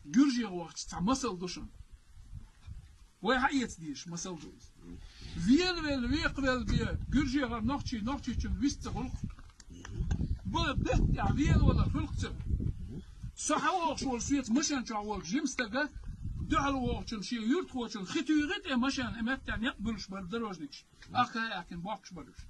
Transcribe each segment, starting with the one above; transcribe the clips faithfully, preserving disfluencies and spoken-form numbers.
Гуьржех вахча цхьа масал ду шуна. Вай хьаэца дезаш масал ду иза. Велавелла, векхавелла бе, гуьржехара нохчий, нохчийчун вист ца гӀулакх. Бала беттехь велавалар хуьлуш ца. Со хьавогӀуш волу соьца машен чохь волчу жима стага, дуьхьал вогӀучун шен юьртахочун хи туьйхи тӀе машен, и меттехь некъ буьлуш бара дорожникаш. Ахка а аьккхина боккхуш бара уьш.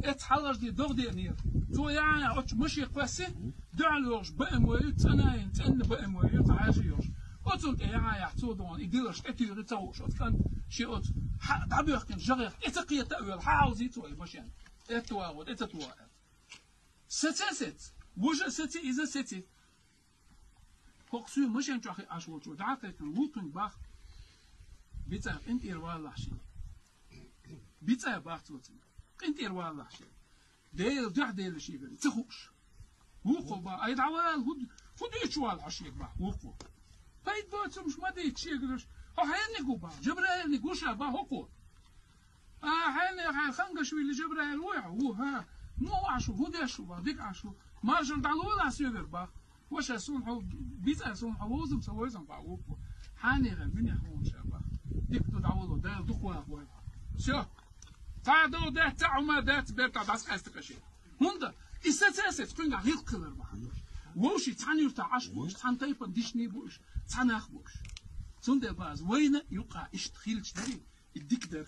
Эцу хьалхарчу догӀа деанера. Цо яхьа оцу машен кхоьссина, дуьхьал йогӀуш БМВ ю, цӀанайина цӀенна БМВ ю, цхьа хьаьжа йогӀуш. Оцунна тӀе яхьа яхь цо догӀана, и диларш тӀетуьйхи ца хууш, оцу кӀант шен оцу хьа дӀабоьхкина жагӀех тӀе ца кхета а вела, хьа хьовзий цо и машен. Этта вагӀо, тӀе ца туху аьлла. Сеце а сеца, вожа а сеце, иза а сеце. ХӀокху суьйра машен чохь хиъаш волчо дӀа а кхайкхина, вукхуьнга бах, бицӀа къинтӀера валалахь шен. БицӀа бах цо цуьнга. КъинтӀера валалахь шен. Делан дуьхьа делаш шегара ца хууш. Вукхо бах, ай дӀавала, хӀу, хӀу дуьйцуш вала хьо шега бах, вукхо. Пайда боцурш ма дийца шегараш. Хьо хьенниг ву бах, Жабраилниг ву ша бах хӀокхо. А, хьенех хьайн Хангашвили Жабраил вуй хьо? Ву, хӀа. Муха Ӏаш ву, хӀун деш ву бах, дика Ӏаш ву. Маршалла дӀалолахь соьгара бах. Ваша, суна хьо, бицӀа суна хьо вовзам ца войзам бах, вукхо. Хьенех минех ву ша бах. Дика ду дӀавало, Дала дукха ваха вай. Всё. Цхьа а догӀа дац, цхьа а хӀума дац, бертахь дӀасакъаьста кхаьче. ХӀунда? И сеца а сеца, кхуьнгахь гӀиллакх хилар бахьана. Вовший цхьана юьртахь Ӏаш бу уьш, цхьана тайпана дишний бу уьш, цхьа нах бу уьш. Цундела база вайна юкъа иштта хилча дарий, и дика дара.